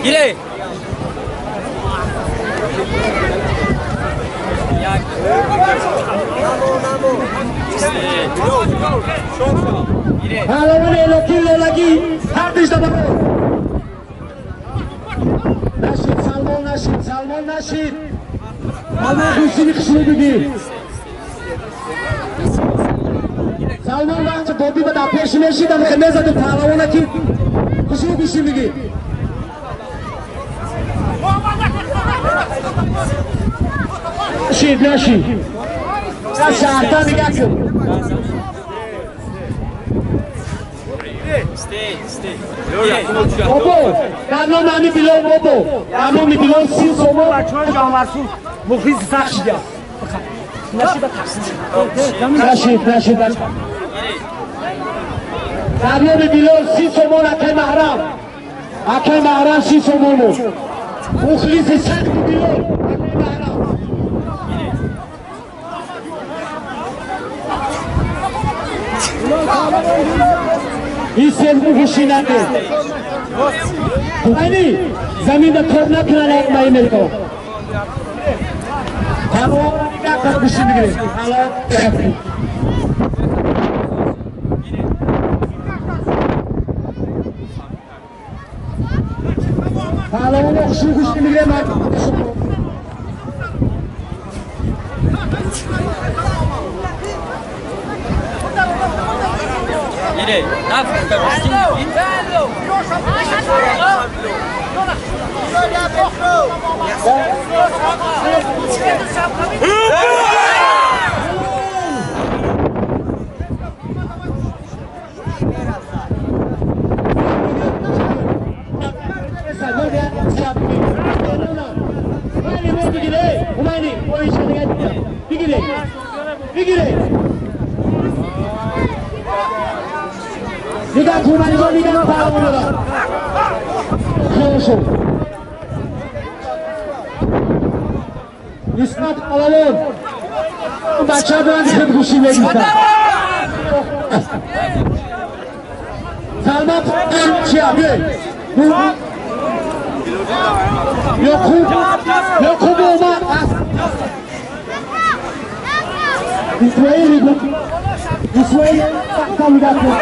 Гире. پهلوان الکی لولگی هر دیش دبرو نشید سلمان نشید سلمان نشید سلمان خوشی خشنی بگیر سلمان وقت بابی به در پیش نشید هم خیلی زده پهلوان کی خوشی خوشی بگیر نشید نشید شهرتا نگه کن بابا در نام همی بیلون بابا در نام بیلون 30 سومون بچه‌های جانورسوز مخلص سخت شده نشید نشید در نام بیلون 30 سومون اکی محرم اکی محرم 30 سومون مخلص سخت بیلون اکی محرم این سلمو خوشی نده اینی زمین ده تر نکنن یک مایی میکن تمام نگه کن خوشی میگیره پهلوان خوشی خوشی میگیره نگاه کن نگاه نگاه پهلوان را خیلی نسبت پهلوان بچه باید خیلی خوشی بگیرن سلمان چیه یا خوب یا خوب اومد اسماعیل اسماعیل تحت نگاه کن